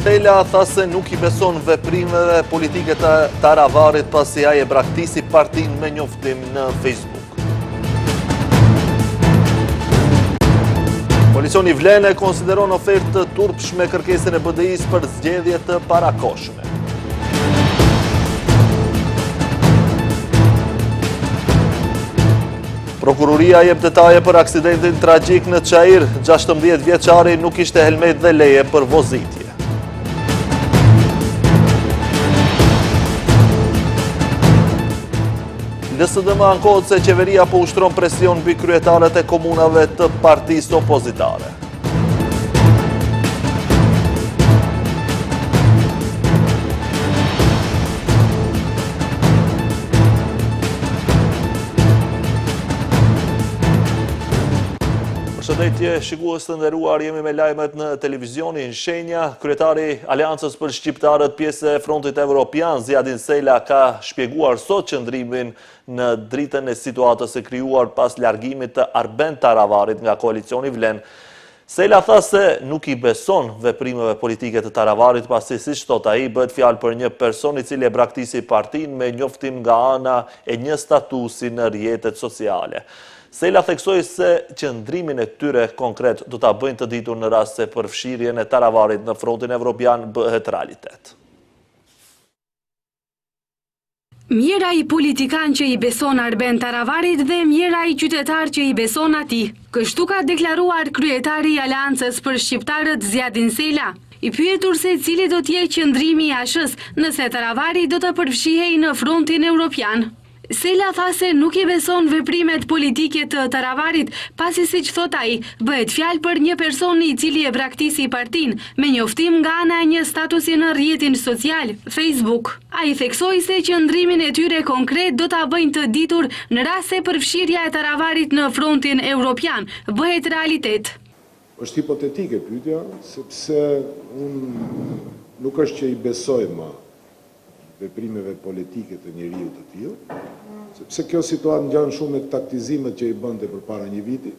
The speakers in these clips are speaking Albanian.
Sela tha se nuk i beson veprimeve politike të Taravarit pasi ai e braktisi partinë me njoftim në Facebook. Koalicioni Vlen e konsideron ofertë të turpshme kërkesën e BDI-së për zgjedhje të parakohshme. Prokuroria jep detaje për aksidentin tragjik në Çair, 16 vjeçari nuk kishte helmetë dhe leje për vozitje. LSDM ankohet se qeveria po ushtron presion mbi kryetarët e komunave të partisë opozitare. Përshëndetje, shikues të nderuar, jemi me lajmet në televizionin Shenja. Kryetari i Aleancës për Shqiptarët, pjesë e Frontit Evropian, Ziadin Sela, ka shpjeguar sot qëndrimin në dritën e situatës së krijuar pas largimit të Arben Taravarit nga koalicioni Vlen. Sela tha se nuk i beson veprimeve politike të Taravarit pasi siç thotë ai bëhet fjalë për një person i cili e braktisi partinë me njoftim nga ana e një statusi në rrjetet sociale. Sela theksoi se qëndrimin e tyre konkret do ta bëjnë të ditur në rast se përfshirjen e Taravarit në Frontin Evropian bëhet realitet. Mjerë ai politikan që i beson Arben Taravarit dhe mjerë ai qytetar që i beson atij. Kështu ka deklaruar kryetari i Aleancës për Shqiptarët Ziadin Sela. I pyetur se cili do të jetë qëndrimi i ASH-së nëse Taravari do të përfshihej në Frontin Europian. Sela tha se nuk i beson veprimet politike të Taravarit, pasi siç thotë ai, bëhet fjalë për një person i cili e braktisi partinë, me njoftim nga ana e një statusi në rrjetin social, Facebook. Ai theksoi se qëndrimin e tyre konkret do ta bëjnë të ditur në rast se përfshirja e Taravarit në Frontin Europian bëhet realitet. Është hipotetike pyetja, sepse unë nuk është që i besoj më veprimeve politike të njeriut të tillë, sepse kjo situatë ngjan shumë me taktizimet që i bënte përpara një viti,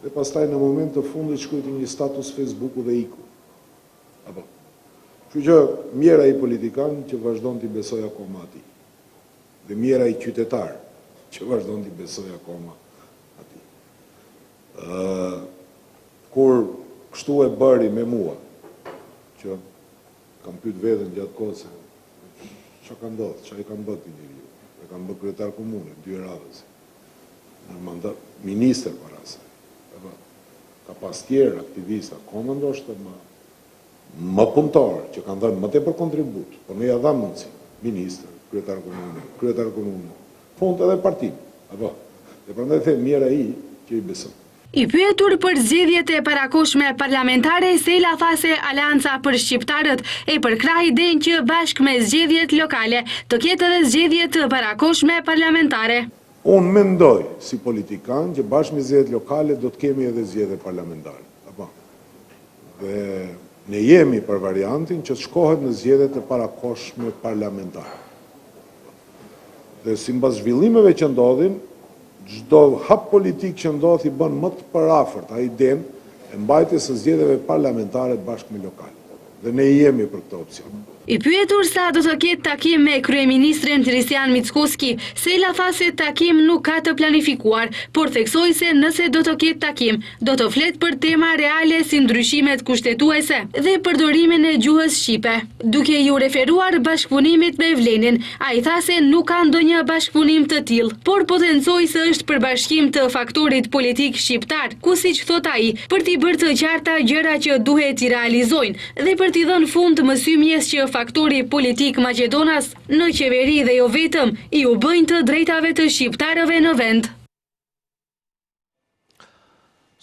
dhe pastaj në moment të fundit shkruajti një status Facebooku dhe iku. Apo. Kështu që mjerë ai politikan që vazhdon t'i besojë akoma atij. Dhe mjerë ai qytetar që vazhdon t'i besojë akoma atij. Ë kur kështu e bëri me mua, që Kam pyet veten gjatë kohës se ça ka ndodhur, ça i kam bërë këtij njeriu. E kam bërë kryetar komune, dy herë radhazi. Në mandat, ministër para saj. Apo, ka pas tjerë aktivistë, akoma ndoshta më më punëtorë, që kanë dhënë më tepër kontribut, po ne ia dhamë mundësinë, ministër, kryetar komune, kryetar komune, fund edhe partinë, apo, dhe prandaj them mjerë ai që i beson. I pyetur për zgjedhjet e parakohshme parlamentare, Sela tha se Aleanca për Shqiptarët e përkrah idenë që bashkë me zgjedhjet lokale të ketë edhe zgjedhje të parakohshme parlamentare. Unë mendoj si politikan që bashkë me zgjedhjet lokale do të kemi edhe zgjedhje parlamentare, apo? Dhe ne jemi për variantin që të shkohet në zgjedhje të parakohshme parlamentare. Dhe simbas zhvillimeve që ndodhin, çdo hap politik që ndodh i bën më të përafërt idenë e mbajtjes së zgjedhjeve parlamentare bashkë me lokalet. Dhe ne jemi për këtë opsion. I pyetur se a do të ketë takim me kryeministrin Hristijan Mickoski, Sela tha se takim nuk ka të planifikuar, por theksoi se nëse do të ketë takim, do të flet për tema reale si ndryshimet kushtetuese dhe përdorimin e gjuhës shqipe. Duke iu referuar bashkëpunimit me Vlenin, ai tha se nuk ka ndonjë bashkëpunim të tillë, por potencoi se është për bashkim të faktorit politik shqiptar, ku siç thotë ai, për t'i bërë të qarta gjëra që duhet t'i realizojnë dhe për t'i dhënë fund mësymjes që faktori politik maqedonas në qeveri dhe jo vetëm, iu bëjnë të drejtave të shqiptarëve në vend.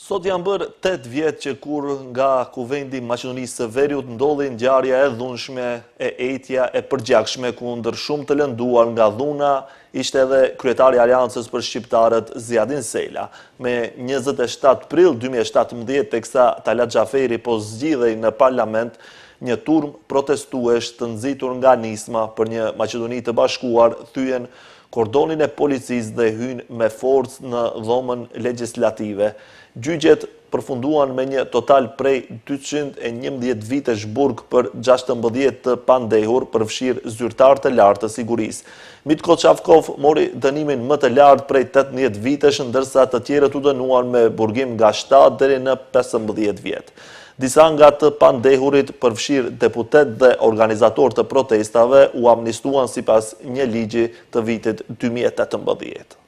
Sot janë bërë 8 vjet që kur nga Kuvendi i Maqedonisë së Veriut ndodhi ngjarja e dhunshme e etja e përgjakshme ku ndër shumë të lënduar nga dhuna ishte edhe kryetari i Aleancës për Shqiptarët Ziadin Sela. Me 27 prill 2017 teksa Talat Xhaferi po zgjidhej në parlament një turmë protestuesh të nxitur nga nisma për një Maqedoni të bashkuar thyen. kordonin e policisë dhe hynë me forcë në dhomën legjislative. Gjyqet përfunduan me një total prej 211 vitesh burg për 16 të pandehur, përfshirë zyrtarë të lartë të sigurisë. Mitko Çavkov mori dënimin më të lartë prej 18 vitesh, ndërsa të tjerët u dënuan me burgim nga 7 deri në 15 vjet. Disa nga të pandehurit, përfshirë deputetë dhe organizatorë të protestave, u amnistuan sipas një ligji të vitit 2018.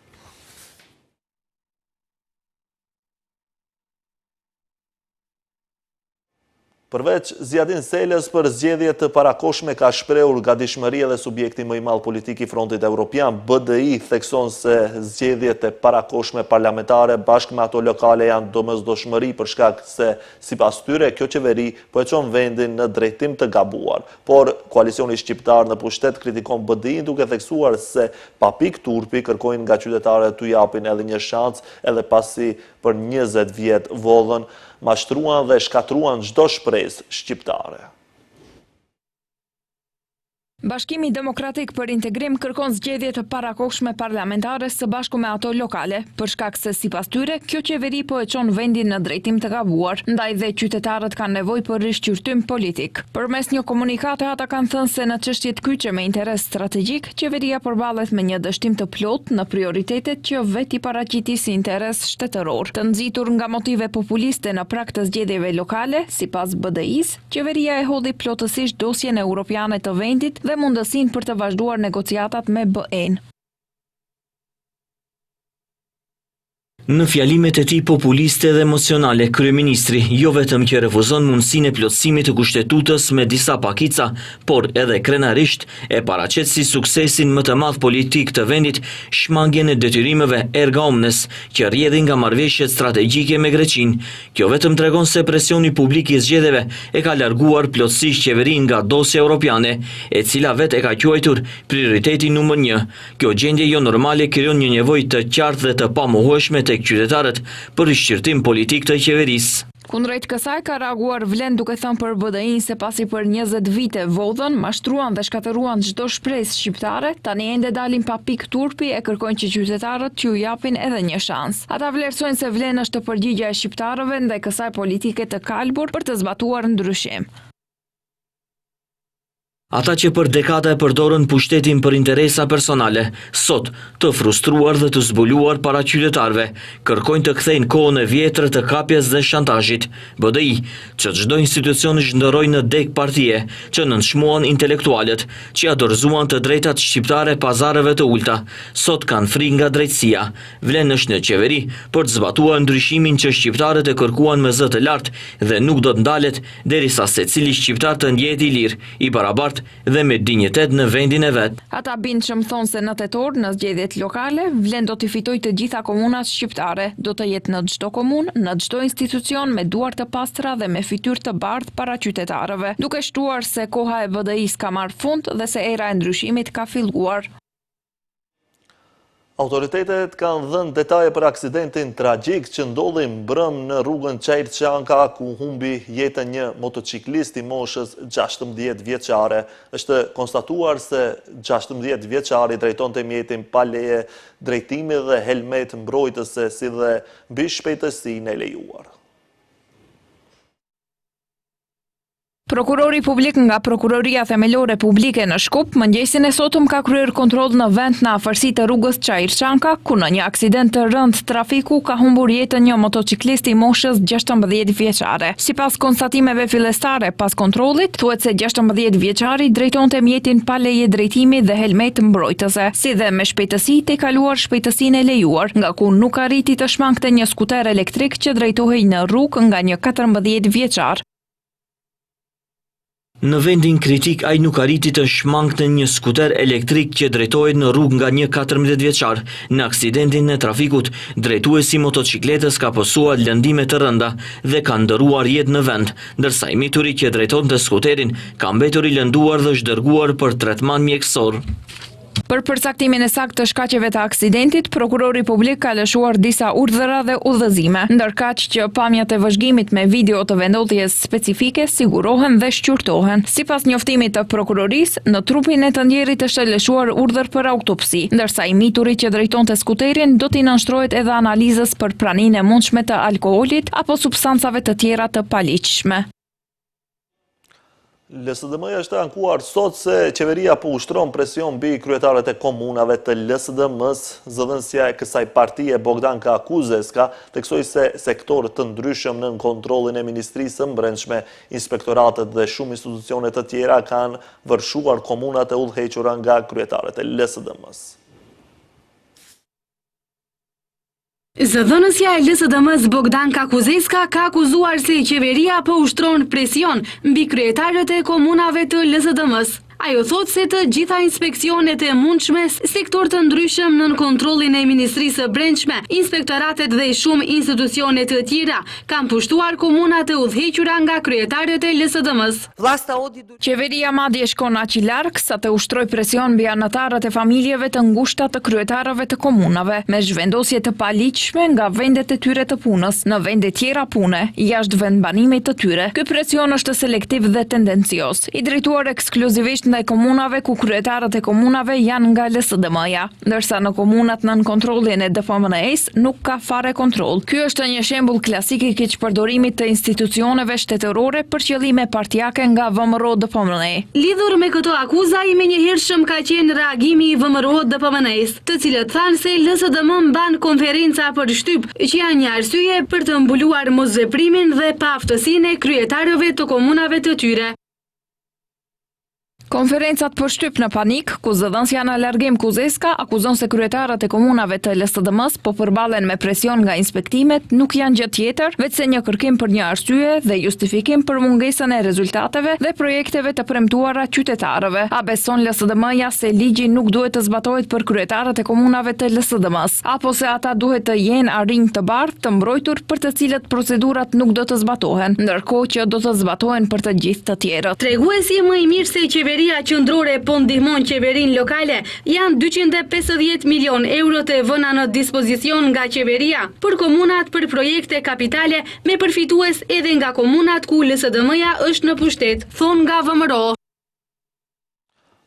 Përveç Ziadin Selës për zgjedhje të parakohshme ka shprehur gatishmëri edhe subjekti më i madh politik i Frontit Evropian, BDI, thekson se zgjedhjet e parakohshme parlamentare bashkë me ato lokale janë domosdoshmëri për shkak se sipas tyre kjo qeveri po e çon vendin në drejtim të gabuar. Por, koalicioni shqiptar në pushtet kritikon BDI-n duke theksuar se pa pikë turpi kërkojnë nga qytetarët t'u japin edhe një shans edhe pasi për 20 vjet vodhën, mashtruan dhe shkatërruan çdo shpresë shqiptare. Bashkimi Demokratik për Integrim kërkon zgjedhje të parakohshme parlamentare së bashku me ato lokale, për shkak se sipas tyre, kjo qeveri po e çon vendin në drejtim të gabuar, ndaj dhe qytetarët kanë nevojë për rishqyrtim politik. Përmes një komunikate ata kanë thënë se në çështjet kyçe me interes strategjik, Qeveria përballet me një dështim të plotë në prioritetet që vetë i paraqiti si interes shtetëror. Të nxitur nga motive populiste në prag të zgjedhjeve lokale, sipas BDI-së, qeveria e hodhi plotësisht dosjen europiane të vendit dhe mundësinë për të vazhduar negociatat me BE-në. Në fjalimet e tij populiste dhe emocionale, kryeministri jo vetëm që refuzon mundësinë e plotësimit të Kushtetutës me disa pakica, por edhe krenarisht e paraqet si suksesin më të madh politik të vendit shmangien e detyrimeve erga omnes që rrjedhin nga marrëveshjet strategjike me Greqinë. Kjo vetëm tregon se presioni publik i zgjedhjeve e ka larguar plotësisht qeverinë nga dosja europiane, e cila vetë e ka quajtur prioriteti numër një. Kjo gjendje jo normale krijon një nevojë të qartë dhe të pamohueshme tek qytetarët për rishqyrtim politik të qeverisë. Kundrejt kësaj ka reaguar Vlen duke thënë për BDI-në se pasi për 20 vite vodhën, mashtruan dhe shkatërruan çdo shpresë shqiptare, tani ende dalin pa pikë turpi e kërkojnë që qytetarët t'ju japin edhe një shans. Ata vlerësojnë se Vlen është përgjigja e shqiptarëve ndaj kësaj politike të kalbur për të zbatuar ndryshim. Ata që për dekada e përdorën pushtetin për interesa personale, sot, të frustruar dhe të zbuluar para qytetarëve, kërkojnë të kthejnë kohën e vjetër të kapjes dhe shantazhit. BDI, që çdo institucion shndërroi në degë partie, që nënçmuan intelektualët, që ia dorëzuan të drejtat shqiptare pazareve të ulëta, sot kanë frikë nga drejtësia. Vlen është në qeveri për të zbatuar ndryshimin që shqiptarët e kërkuan me zë të lartë dhe nuk do të ndalet derisa secili shqiptar të ndjehet i lirë, i barabartë dhe me dinjitet në vendin e vet. Ata bindshëm thonë se në tetor, në zgjedhjet lokale, Vlen do t'i fitojë të gjitha komunat shqiptare, do të jetë në çdo komunë, në çdo institucion me duar të pastra dhe me fytyrë të bardhë para qytetarëve, duke shtuar se koha e BDI-së ka marrë fund dhe se era e ndryshimit ka filluar. Autoritetet kanë dhënë detaje për aksidentin tragjik që ndodhi mbrëmë në rrugën Çairçanka, ku humbi jetën një motociklist i moshës 16 vjeçare. Është konstatuar se 16 vjeçari drejtonte mjetin pa leje drejtimi dhe helmetë mbrojtëse si dhe mbi shpejtësinë e lejuar. Prokurori publik nga Prokuroria Themelore Publike në Shkup, mëngjesin e sotëm ka kryer kontroll në vend në afërsi të rrugës Çairçanka, ku në një aksident të rëndë trafiku ka humbur jetën një motociklist i moshës 16 vjeçare. Sipas konstatimeve fillestare pas kontrollit, thuhet se 16 vjeçari drejtonte mjetin pa leje drejtimi dhe helmetë mbrojtëse, si dhe me shpejtësi tejkaluar shpejtësinë e lejuar, nga ku nuk arriti të shmangte një skuter elektrik që drejtohej në rrugë nga një 14 vjeçar. Në vendin kritik ai nuk arriti të shmangte një skuter elektrik që drejtohej në rrugë nga një 14 vjeçar. Në aksidentin e trafikut, drejtuesi i motoçikletës ka pësuar lëndime të rënda dhe ka ndërruar jetë në vend, ndërsa i mituri që drejtonte skuterin ka mbetur i lënduar dhe është dërguar për tretman mjekësor. Për përcaktimin e saktë të shkaqeve të aksidentit, prokurori publik ka lëshuar disa urdhra dhe udhëzime, ndërkaq që pamjet e vëzhgimit me video të vendndodhjes specifike sigurohen dhe shqyrtohen. Sipas njoftimit të prokurorisë, në trupin e të ndjerit është lëshuar urdhër për autopsi, ndërsa i mituri që drejtonte skuterin do t'i nënshtrohet edhe analizës për praninë e mundshme të alkoolit apo substancave të tjera të paligjshme. LSDM-ja është ankuar sot se qeveria po ushtron presion mbi kryetarët e komunave të LSDM-së. Zëdhënësja e kësaj partie Bogdanka Kuzeska theksoi se sektorë të ndryshëm nën kontrollin e Ministrisë së Brendshme, inspektoratet dhe shumë institucione të tjera kanë vërshuar komunat e udhëhequra nga kryetarët e LSDM-së. Zëdhënësja e LSDM-së Bogdanka Kuzeska ka akuzuar se qeveria po ushtron presion mbi kryetarët e komunave të LSDM-së. Ajo thotë se të gjitha inspekcionet e mundshme, sektorë të ndryshëm nën kontrollin e Ministrisë së Brendshme, inspektoratet dhe shumë institucione të tjera kanë pushtuar komunat e udhëhequra nga kryetarët e LSDM-së. Qeveria madje shkon aq larg sa të ushtrojë presion mbi anëtarët e familjeve të ngushta të kryetarëve të komunave, me zhvendosje të paligjshme nga vendet e tyre të punës në vende tjera pune, jashtë vendbanimit të tyre. Ky presion është selektiv dhe tendencioz, i drejtuar ekskluzivisht ndaj komunave ku kryetarët e komunave janë nga LSDM-ja. Ndërsa në komunat nën kontrollin e DPMNE-së nuk ka fare kontroll. Ky është një shembull klasik i keqpërdorimit të institucioneve shtetërore për qëllime partiake nga VMRO-DPMNE. Lidhur me këto akuza i menjëhershëm ka qenë reagimi i VMRO-DPMNE-së, të cilët thanë se LSDM mban konferenca për shtyp, që janë një arsye për të mbuluar mosveprimin dhe paaftësinë e kryetarëve të komunave të tyre. Konferencat për shtyp në panik, ku zëdhënësja në largim Kuzeska akuzon se kryetarët e komunave të LSDM-së po përballen me presion nga inspektimet, nuk janë gjë tjetër, veçse një kërkim për një arsye dhe justifikim për mungesën e rezultateve dhe projekteve të premtuara qytetarëve. A beson LSDM-ja se ligji nuk duhet të zbatohet për kryetarët e komunave të LSDM-së? Apo se ata duhet të jenë arinj të bardhë të mbrojtur për të cilët procedurat nuk do të zbatohen, ndërkohë që do të zbatohen për të gjithë të tjerët. Treguesi më i mirë se qeveria qendrore po ndihmon qeverinë lokale janë 250 milionë euro të vëna në dispozicion nga qeveria për komunat për projekte kapitale me përfitues edhe nga komunat ku LSDM-ja është në pushtet, thonë nga VMRO.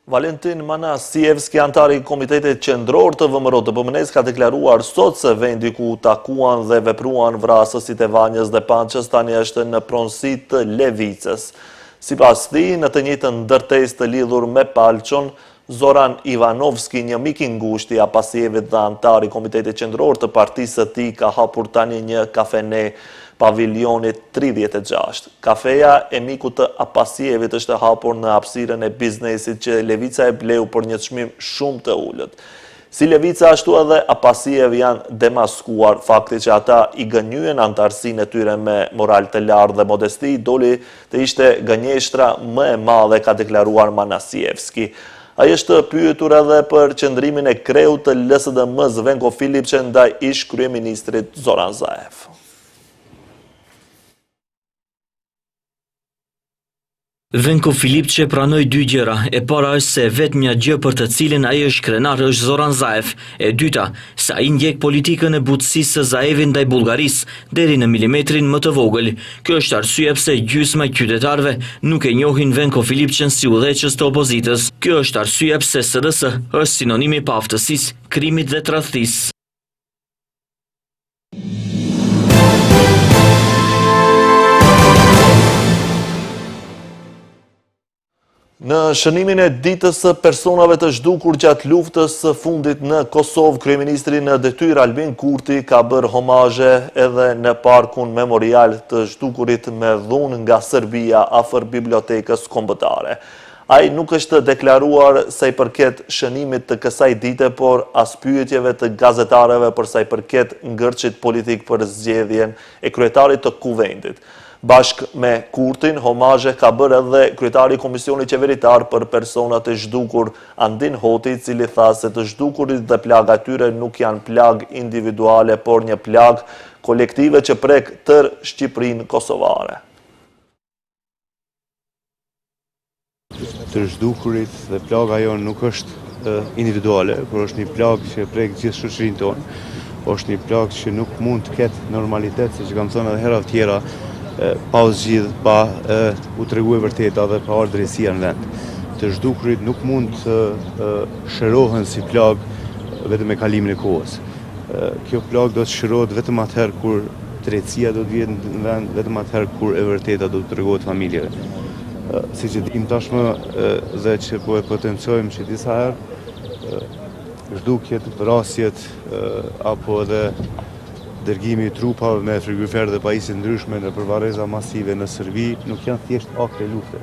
Valentin Manasievski, anëtar i Komitetit Qendror të VMRO-DPMNE-së, ka deklaruar sot se vendi ku u takuan dhe vepruan vrasësit e Vanjës dhe Pançës tani është në pronësi të Levicës. Sipas tij, në të njëjtën ndërtesë të lidhur me Palçon, Zoran Ivanovski, një mik i ngushtë i Apasievit dhe anëtar i Komitetit Qendror të partisë së tij, ka hapur tani një kafene Paviljonit 36. Kafeja e mikut të Apasievit është e hapur në hapësirën e biznesit që Levica e bleu për një çmim shumë të ulët. Si Levica ashtu edhe Apasiev janë demaskuar, fakti që ata i gënjyen anëtarësinë e tyre me moral të lartë dhe modesti doli të ishte gënjeshtra më e madhe, ka deklaruar Manasievski. Ai është pyetur edhe për qëndrimin e kreut të LSDM-së Venko Filipçe ndaj ish-kryeministrit Zoran Zaev. Venko Filipçe pranoi dy gjëra, e para është se e vetmja gjë për të cilën ai është krenar është Zoran Zaev, e dyta, se ai ndjek politikën e butësisë së Zaevit ndaj Bullgarisë, deri në milimetrin më të vogël. Kjo është arsyeja pse gjysma e qytetarëve nuk e njohin Venko Filipçen si udhëheqës të opozitës. Kjo është arsyeja pse SDS është sinonim i paaftësisë, krimit dhe tradhtisë. Në shënimin e ditës së personave të zhdukur gjatë luftës së fundit në Kosovë, kryeministri në detyrë Albin Kurti ka bërë homazhe edhe në parkun memorial të zhdukurit me dhunë nga Serbia afër bibliotekës kombëtare. Ai nuk është deklaruar sa i përket shënimit të kësaj dite, por as pyetjeve të gazetarëve për sa i përket ngërçit politik për zgjedhjen e kryetarit të Kuvendit. Bashkë me Kurtin, homazhe ka bërë edhe kryetari i Komisionit Qeveritar për Personat e Zhdukur, Andin Hoti, i cili tha se të zhdukurit dhe plaga e tyre nuk janë plagë individuale, por një plagë kolektive që prek tërë Shqipërinë kosovare. Të zhdukurit dhe plaga jonë nuk është. individuale, por është një plagë që e prek gjithë shoqërinë tonë. Është një plagë që nuk mund të ketë normalitet, siç e kam thënë edhe herave tjera, pa u zgjidh, pa u tregu e vërteta dhe pa ardhë drejtësia në vend. Të zhdukurit nuk mund të shërohen si plagë vetëm me kalimin e kohës. Kjo plagë do të shërohet vetëm atëherë kur drejtësia do të vihet në vend, vetëm atëherë kur e vërteta do t'u tregohet familjeve. Siç e dimë tashmë dhe që po e potencojmë që disa herë, zhdukjet, vrasjet apo edhe dërgimi i trupave me frigorifer dhe pajisje të ndryshme nëpër varreza masive në Serbi nuk janë thjesht akte lufte.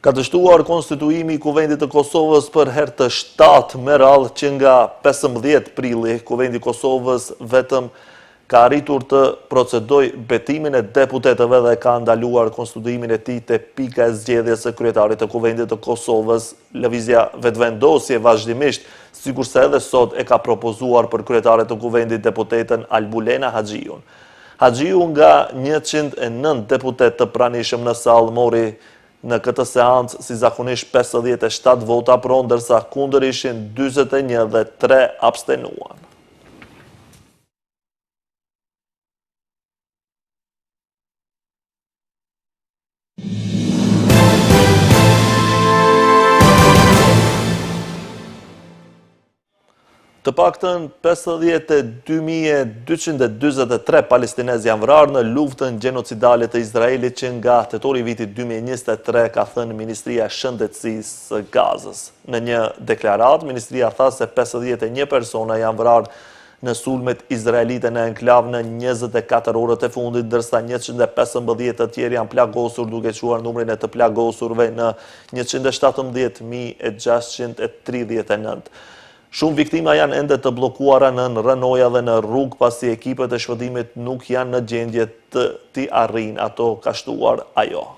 Ka dështuar konstituimi i Kuvendit të Kosovës për herë të 7 me radhë që nga 15 prilli. Kuvendi i Kosovës vetëm ka arritur të procedojë betimin e deputetëve dhe ka ndaluar konstituimin e tij te pika e zgjedhjes së kryetarit të Kuvendit të Kosovës. Lëvizja Vetëvendosje vazhdimisht, sikurse edhe sot e ka propozuar për kryetare të Kuvendit deputeten Albulena Haxhiun. Haxhiu nga 109 deputetë të pranishëm në sallë mori në këtë seancë si zakonisht 57 vota pro, ndërsa kundër ishin 41 dhe 3 abstenuan. Të paktën 52.243 palestinezë janë vrarë në luftën gjenocidale të Izraelit që nga tetori i vitit 2023, ka thënë Ministria e Shëndetësisë së Gazës. Në një deklaratë, Ministria tha se 51 persona janë vrarë në sulmet izraelite në enklavë në 24 orët e fundit, ndërsa 115 të tjerë janë plagosur duke çuar numrin e të plagosurve në 117.639. Shumë viktima janë ende të bllokuara nën rrënoja dhe në rrugë pasi ekipet e shpëtimit nuk janë në gjendje të t'i arrijnë ato, ka shtuar ajo.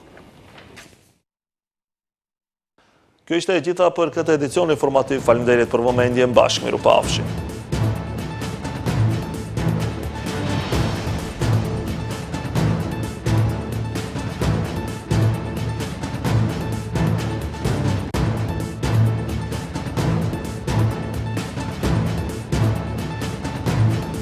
Kjo ishte e gjitha për këtë edicion informativ. Faleminderit për vëmendjen, bashkë mirupafshim.